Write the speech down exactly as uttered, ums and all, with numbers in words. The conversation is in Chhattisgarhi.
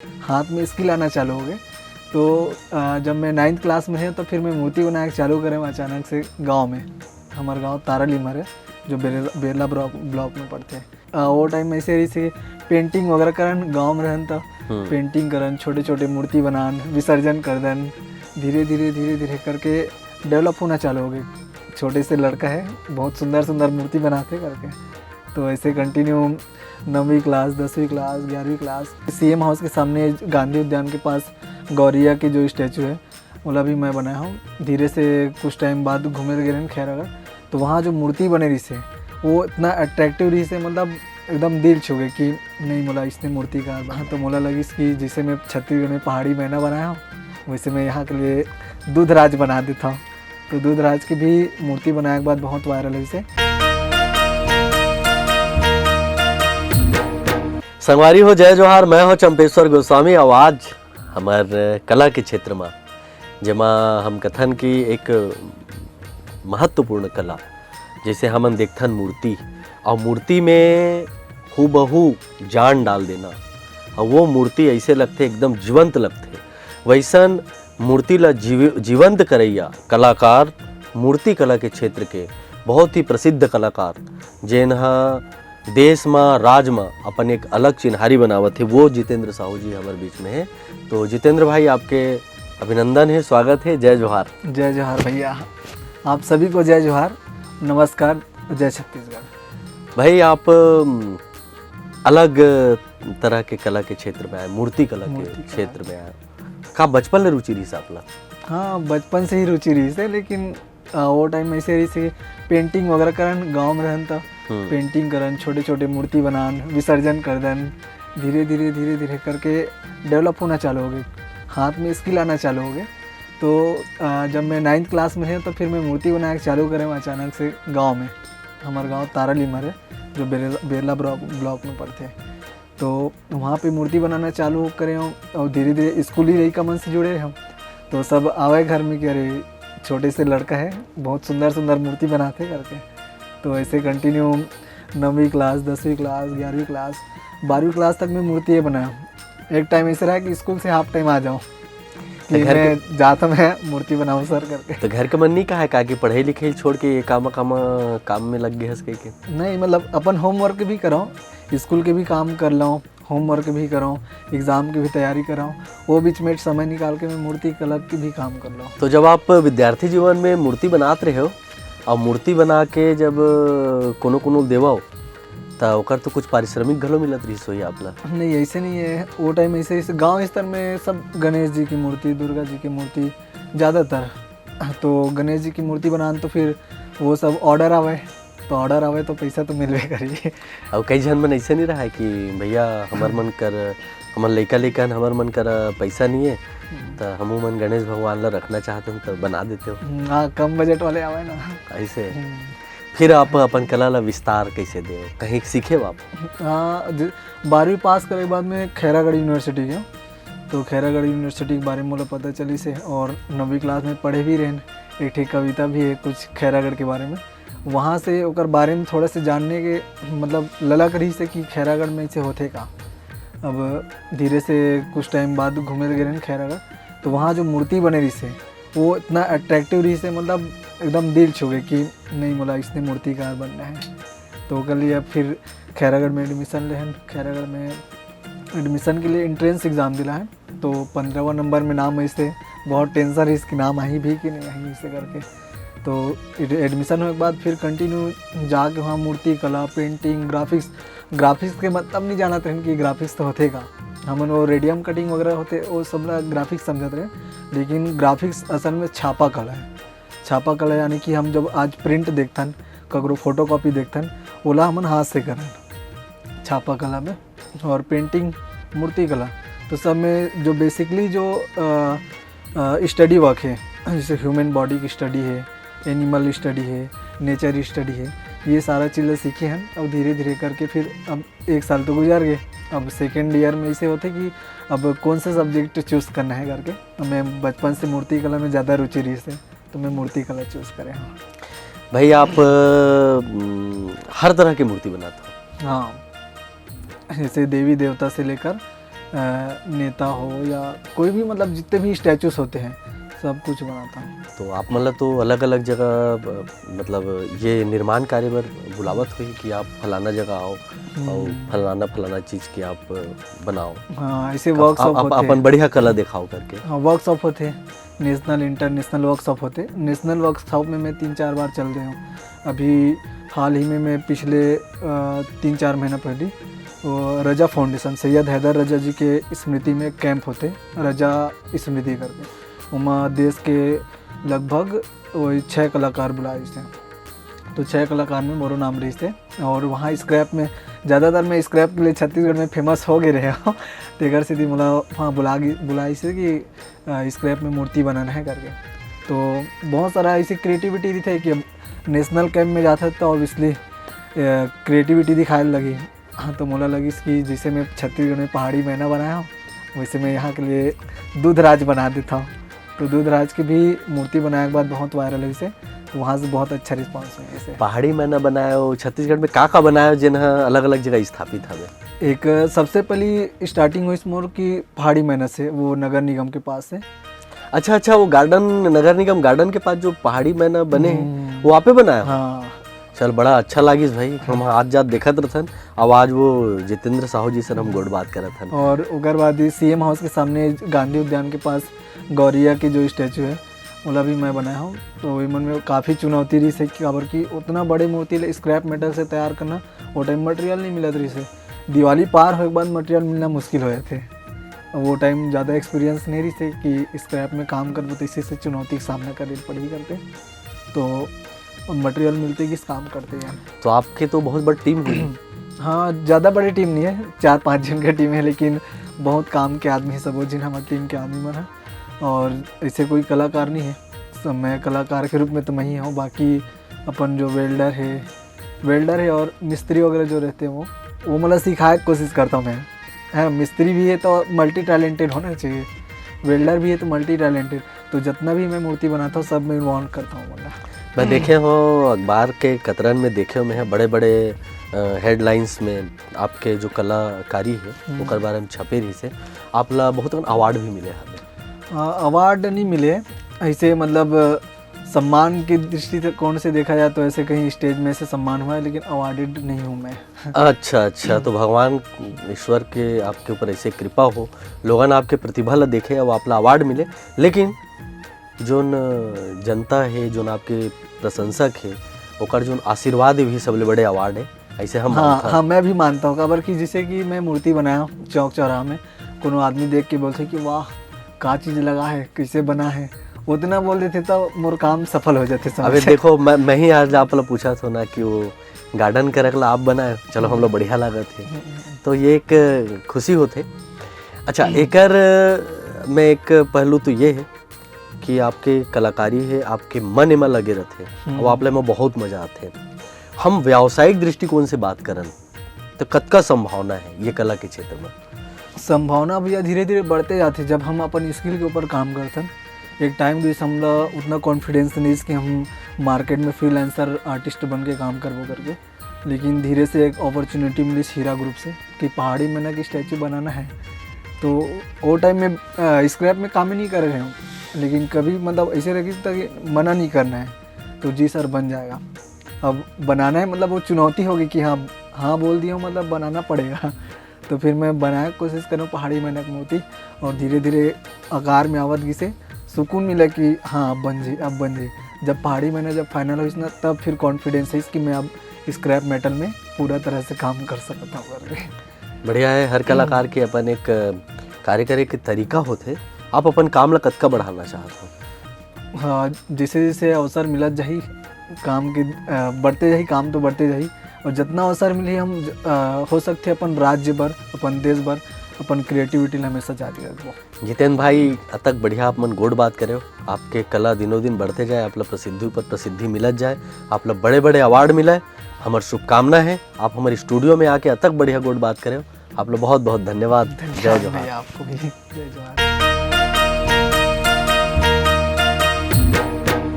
हाथ में स्किल आना चालू हो गए। तो अ, जब मैं नाइन्थ क्लास में है तो फिर मैं मूर्ति बनाए चालू करें अचानक से गांव में। हमारे गांव तारालीमर है, जो बेरला बेरला ब्लॉक ब्लॉक में पड़ते हैं। अ, वो टाइम ऐसे रही से पेंटिंग वगैरह करन, गांव में रहन तो हम्म। पेंटिंग करन, छोटे छोटे मूर्ति बनान, विसर्जन कर दन। धीरे धीरे धीरे धीरे करके डेवलप होना चालू हो गए। छोटे से लड़का है, बहुत सुंदर सुंदर मूर्ति बनाते करके। तो ऐसे कंटिन्यू नौवीं क्लास, दसवीं क्लास, ग्यारहवीं क्लास, सीएम हाउस के सामने गांधी उद्यान के पास गौरैया के जो स्टैचू है, ओला भी मैं बनाया हूँ। धीरे से कुछ टाइम बाद घूमे गए रहन खैरागढ़, तो वहाँ जो मूर्ति बने रही से, वो इतना अट्रैक्टिव रही से, मतलब एकदम दिल छू गए कि नहीं, मोला इसने मूर्तिकार बना। तो मोला लगिस कि जैसे मैं छत्तीसगढ़ में पहाड़ी मैना बनाया हूँ, वैसे मैं यहाँ के लिए दूधराज बना देता हूँ। तो दूधराज की भी मूर्ति बनाए के बाद बहुत वायरल है इसे। संगवारी हो, जय जोहार। मैं हो चंपेश्वर गोस्वामी। और आज हमर कला के क्षेत्र में, जेमा हम कथन कि एक महत्वपूर्ण कला, जैसे हमन देखथन मूर्ति, और मूर्ति में हूबहू जान डाल देना, और वो मूर्ति ऐसे लगथे, एकदम जीवंत लगथे, वैसन मूर्ति ला जीव जीवंत करैया कलाकार, मूर्ति कला के क्षेत्र के बहुत ही प्रसिद्ध कलाकार, जेन ह देश म, राज म अपन एक अलग चिन्हारी बनावत हे, वो जितेंद्र साहू जी हमर बीच में हे। तो जितेंद्र भाई, आपके अभिनंदन हे, स्वागत हे, जय जोहार। जय जोहार भैया, आप सभी को जय जोहार, नमस्कार, जय छत्तीसगढ़। भाई, आप अम, अलग तरह के कला के क्षेत्र में आए, मूर्ति कला के मूर्ति कला। क्षेत्र में आए। का बचपन ले रुचि रहिस आपला? हाँ, बचपन से ही रुचि रहिस हे, लेकिन अ, वो टाइम ऐसे रहिस हे, पेंटिंग वगैरह करन, गांव में रहन त हम्म। पेंटिंग करन, छोटे छोटे मूर्ति बनान, विसर्जन कर दन। धीरे धीरे धीरे धीरे करके डेवलप होना चालू हो गए, हाथ में स्किल आना चालू हो गए। तो अ, जब मैं नाइन्थ क्लास में है तो फिर मैं मूर्ति बनाए चालू करें अचानक से गांव में। हमारे गांव तारालीमर है, जो बेरला बेरला ब्लॉक ब्लॉक में पड़ते हैं। तो वहाँ पे मूर्ति बनाना चालू करे हूँ और धीरे धीरे स्कूली लइका मन से जुड़े हम। तो सब आवे घर में कि अरे, छोटे से लड़का है, बहुत सुंदर सुंदर मूर्ति बनाते करके। तो ऐसे कंटिन्यू नौवीं क्लास, दसवीं क्लास, ग्यारहवीं क्लास, बारहवीं क्लास तक मैं मूर्ति ये बनाया हूँ। एक टाइम ऐसे रहा कि स्कूल से हाफ टाइम आ जाऊँ कि घर के मैं जाता मैं मूर्ति बनाऊँ सर करके। तो घर के मन नहीं कहा का कि पढ़ाई लिखाई छोड़ के ये काम काम काम में लग गए हस कह के? नहीं, मतलब अपन होमवर्क भी कराऊँ, स्कूल के भी काम कर लाऊँ, होमवर्क भी कराऊँ, एग्जाम की भी तैयारी कराऊँ, वो बीच में समय निकाल के मैं मूर्ति कला की भी काम कर लाऊँ। तो जब आप विद्यार्थी जीवन में मूर्ति बनात रहे हो और मूर्ति बना के जब कोनो कोनो देवव, त ओकर तो कुछ पारिश्रमिक घलो मिलत रहिस होही आपला? नहीं, ऐसे नहीं है। वो टाइम ऐसे इस गांव स्तर में सब गणेश जी की मूर्ति, दुर्गा जी की मूर्ति ज़्यादातर, तो गणेश जी की मूर्ति बनान तो फिर वो सब ऑर्डर आवे, तो ऑर्डर आवे तो पैसा तो मिलबे करी। और कई झन मन ऐसे नहीं रहा है कि भैया, हमर मन कर, हमर लइका लइका हन, हमर मन कर पैसा नहीं है, त हमू मन गणेश भगवान ला रखना चाहत हन, त बना देते हो। हम्म, हाँ, कम बजट वाले आवे ना। ऐसे हम्म। फिर आप अपन कला ला विस्तार कैसे दे, कहीं सीखे हो आप? हाँ, ज- बारहवीं पास करे के बाद में खैरागढ़ यूनिवर्सिटी गया। तो खैरागढ़ यूनिवर्सिटी के बारे में मोला पता चलिस हे और नौवीं क्लास में पढ़े भी रहेन, एक ठे कविता भी है कुछ खैरागढ़ के बारे में। वहाँ से ओकर बारे में थोड़ा से जानने के मतलब ललक रहिस हे कि खैरागढ़ में ऐसे होथे का। अब धीरे से कुछ टाइम बाद घूमे लगे रहेन खैरागढ़, तो वहाँ जो मूर्ति बने रहिस हे, वो इतना अट्रैक्टिव रहिस हे, मतलब एकदम दिल छू गए कि नहीं, मोला इसने मूर्तिकार बनना है। तो ओकर लिए अब फिर खैरागढ़ में एडमिशन लेहन। खैरागढ़ में एडमिशन के लिए एंट्रेंस एग्ज़ाम दिला है, तो पंद्रहवा नंबर में नाम आइस हे। बहुत टेंशन रहिस कि नाम आही भी कि नहीं आही, ऐसे करके। तो एड- एडमिशन होए के बाद फिर कंटिन्यू जाके वहाँ मूर्ति कला, पेंटिंग, ग्राफिक्स, ग्राफिक्स के मतलब नहीं जानत रहेन कि ग्राफिक्स तो होथे का। हमन वो रेडियम कटिंग वगैरह होथे, वो सब ला ग्राफिक्स समझत रहेन, लेकिन ग्राफिक्स असल में छापा कला है। छापा कला यानी कि हम जब आज प्रिंट देखथन, ककरो फोटोकॉपी देखथन, ओला हमन हाथ से करन छापा कला में। और पेंटिंग, मूर्ति कला, तो सब में जो बेसिकली जो स्टडी वर्क है, जैसे ह्यूमन बॉडी की स्टडी है, एनिमल स्टडी है, नेचर स्टडी है, ये सारा चीज़ सीखे हैं। और धीरे धीरे करके फिर अब एक साल तो गुजर गए, अब सेकेंड ईयर में ऐसे होथे कि अब कौन सा सब्जेक्ट चूज़ करना है करके। तो मैं बचपन से मूर्ति कला में ज़्यादा रुचि रहिस हे, तो मैं मूर्ति कला चूज़ करे हूँ। भाई, आप अम, हर तरह की मूर्ति बनाते हो? हाँ, जैसे देवी देवता से लेकर अ, नेता हो या कोई भी, मतलब जितने भी स्टैचूज होते हैं, सब कुछ बनाता हूँ। तो आप मन ला तो अलग-अलग जगह, अ, मतलब ये निर्माण कार्य बर बुलावत होही कि आप फलाना जगह आओ हम्म। और फलाना, फलाना चीज़ के आप बनाओ। हाँ, ऐसे आप, वर्कशॉप आप, होते अपन हैं। बढ़िया कला दिखाओ करके। हाँ, वर्कशॉप होते हैं, नेशनल, इंटरनेशनल वर्कशॉप होते हैं। नेशनल वर्कशॉप में मैं तीन चार बार चल गया हूँ। अभी हाल ही में मैं पिछले, अ, तीन चार महीना पहले वो रजा फाउंडेशन, सैयद हैदर रजा जी के स्मृति में कैंप होते, रजा स्मृति करके, ओमा देश के लगभग वही छः कलाकार बुलाए रहिस हे। तो छः कलाकार में मोरो नाम रहिस हे। और वहाँ स्क्रैप में, ज़्यादातर मैं स्क्रैप के लिए छत्तीसगढ़ में फेमस हो गए रहे हूँ, तेकर सेती मोला वहाँ बुला गी-, बुलाइस हे कि, अ, स्क्रैप में मूर्ति बनाना है करके। तो बहुत सारा ऐसी क्रिएटिविटी रहिथे कि अब नेशनल कैंप में जाथे तो ऑब्वियसली, अ, क्रिएटिविटी दिखाए लगी। हाँ, तो मोला लगिस कि जैसे मैं छत्तीसगढ़ में पहाड़ी मैना बनाया हूँ, वैसे मैं यहाँ के लिए दूधराज बना देता हूँ। तो दूधराज की भी मूर्ति बनाए के बाद बहुत वायरल होइस हे, तो वहाँ से बहुत अच्छा रिस्पॉन्स मिलिस हे। पहाड़ी मैना बनाए हो, छत्तीसगढ़ में का का बनाए हो, जेन ह अलग-अलग जगह स्थापित हवे? एक, अ, सबसे पहली स्टार्टिंग होइस मोर कि पहाड़ी मैना से, वो नगर निगम के पास से। अच्छा, अच्छा, वो गार्डन, नगर निगम गार्डन के पास जो पहाड़ी मैना बने हे, हम्म। वो आपे बनाए हो? हाँ। चल, बड़ा अच्छा लागिस भाई, हम आत जात देखत रथन, अब आज वो जितेंद्र साहू जी से हम गोठ बात करत हन। और ओकर बाद ही सीएम हाउस के सामने गांधी उद्यान के पास गौरैया के जो स्टैचू है, ओला भी मैं बनाया हूँ। तो ओमन में काफ़ी चुनौती रहिस हे, काबर कि उतना बड़े मूर्ति ले स्क्रैप मेटल से तैयार करना, वो टाइम मटेरियल नहीं मिलत रहिस हे। दिवाली पार होए के बाद मटेरियल मिलना मुश्किल हो जाथे। वो टाइम ज़्यादा एक्सपीरियंस नहीं रहिस हे कि स्क्रैप में काम करबो, तो इसी से चुनौती का सामना करे पड़ही करके। तो मटेरियल मिलते कि काम करते हैं। तो आपके तो बहुत बड़ी टीम होही। हाँ, ज़्यादा बड़ी टीम नहीं है, चार पाँच जन की टीम है, लेकिन बहुत काम के आदमी है सब, वो जिन हमारे टीम के आदमी मन है। और ऐसे कोई कलाकार नहीं है, सब मैं कलाकार के रूप में तो मैं ही हूँ। बाकी अपन जो वेल्डर है, वेल्डर है और मिस्त्री वगैरह जो रहते हैं, वो, वो मतलब सिखाए के कोशिश करता हूँ मैं। है, मिस्त्री भी है तो मल्टी टैलेंटेड होना चाहिए, वेल्डर भी है तो मल्टी टैलेंटेड। तो जितना भी मैं मूर्ति बनाता हूँ, सब में इन्वॉल्व करता हूँ, मतलब। मैं देखे हो अखबार के कतरन में देखे हो, मैं बड़े-बड़े, अ, हेडलाइंस में आपके जो कलाकारी है, हम्म। ओकर बारे में छपे रहिस हे। आप ला बहुत अकन अवार्ड भी मिले हवे। हाँ, अवार्ड नहीं मिले, ऐसे मतलब सम्मान की दृष्टिकोण से देखा जाए तो ऐसे कहीं स्टेज में ऐसे सम्मान हुआ है, लेकिन अवार्डेड नहीं हूँ मैं। अच्छा, अच्छा, हम्म। तो भगवान ईश्वर के आपके ऊपर ऐसे कृपा हो, लोगन आपके प्रतिभा ला देखे, अब आप ला अवार्ड मिले, लेकिन जोन जनता है, जोन आपके प्रशंसक है, ओकर जोन आशीर्वाद भी सबले बड़े अवार्ड है, ऐसे हम हाँ, मानथन। हाँ, मैं भी मानता हूँ, काबर कि जैसे कि मैं मूर्ति बनाया हूँ चौक चौराहा में, कोनो आदमी देख के बोलथे कि "वाह, का चीज़ लगा है, कैसे बना है?" उतना बोल देथे तो मोर काम सफल हो जाथे, समझ अबे ले। देखो, मैं, मैं ही आज आप ला पूछा था ना कि वो गार्डन करे ला आप बनाए, चलो, हम लोग बढ़िया लागत है। हम्म, हम्म, हम्म। तो ये एक खुशी होथे। अच्छा, हम्म। एकर में एक पहलू तो ये है कि आपके कलाकारी है, आपके मन एमा लगे रहथे, हम्म। अब आप ला एमा बहुत मजा आथे। हम व्यावसायिक दृष्टिकोण से बात करन, तो कतका संभावना है ये कला के क्षेत्र में? संभावना, भैया, धीरे-धीरे बढ़ते जाथे, जब हम अपन स्किल के ऊपर काम करथन। एक टाइम भी हमला उतना कॉन्फिडेंस नहीं कि हम मार्केट में फ्रीलांसर आर्टिस्ट बन के काम करबो करके, लेकिन धीरे से एक अपॉर्चुनिटी मिली हीरा ग्रुप से कि पहाड़ी मैना की स्टैचू बनाना है। तो वो टाइम में, अ, स्क्रैप में काम ही नहीं कर रहे हूँ, लेकिन कभी, मतलब, ऐसे रखी था कि मना नहीं करना है, तो "जी सर, बन जाएगा।" अब बनाना है, मतलब, वो चुनौती होगी कि हाँ, हाँ बोल दिया हूँ, मतलब, बनाना पड़ेगा। तो फिर मैं बनाए के कोशिश करूँ पहाड़ी मैना के मूर्ति, और धीरे-धीरे आकार में आवत गिसे, सुकून मिला कि हाँ, अब बन जी, अब बन जी। जब पहाड़ी मैना जब फाइनल होइस ना, तब फिर कॉन्फिडेंस होइस कि मैं अब स्क्रैप मेटल में पूरा तरह से काम कर सकता हूँ करके। बढ़िया है, हर कलाकार हम्म। के अपन एक, अ, कार्य करे के तरीका होथे। आप अपन काम ला कतका बढ़ाना चाहत हो? हाँ, जैसे-जैसे अवसर मिलत जाही, काम के, अ, बढ़ते जाही, काम तो बढ़ते जाही, और जितना अवसर मिलही, हम ज-, अ, हो सकथे अपन राज्य बर, अपन देश बर, अपन क्रिएटिविटी ला हमेशा जारी रखबो। जितेन भाई, अतक बढ़िया आप मन गोठ बात करे हो, आपके कला दिनों दिन बढ़ते जाए, आप ला प्रसिद्धि ऊपर प्रसिद्धि मिलत जाए, आप ला बड़े-बड़े अवार्ड मिले, हमर शुभकामना है। आप हमारे स्टूडियो में आके अतक बढ़िया गोठ बात करे हो, आप ला बहुत-बहुत धन्यवाद। जय धन्यवाद जोहार। भैया, आपको भी। जय जोहार।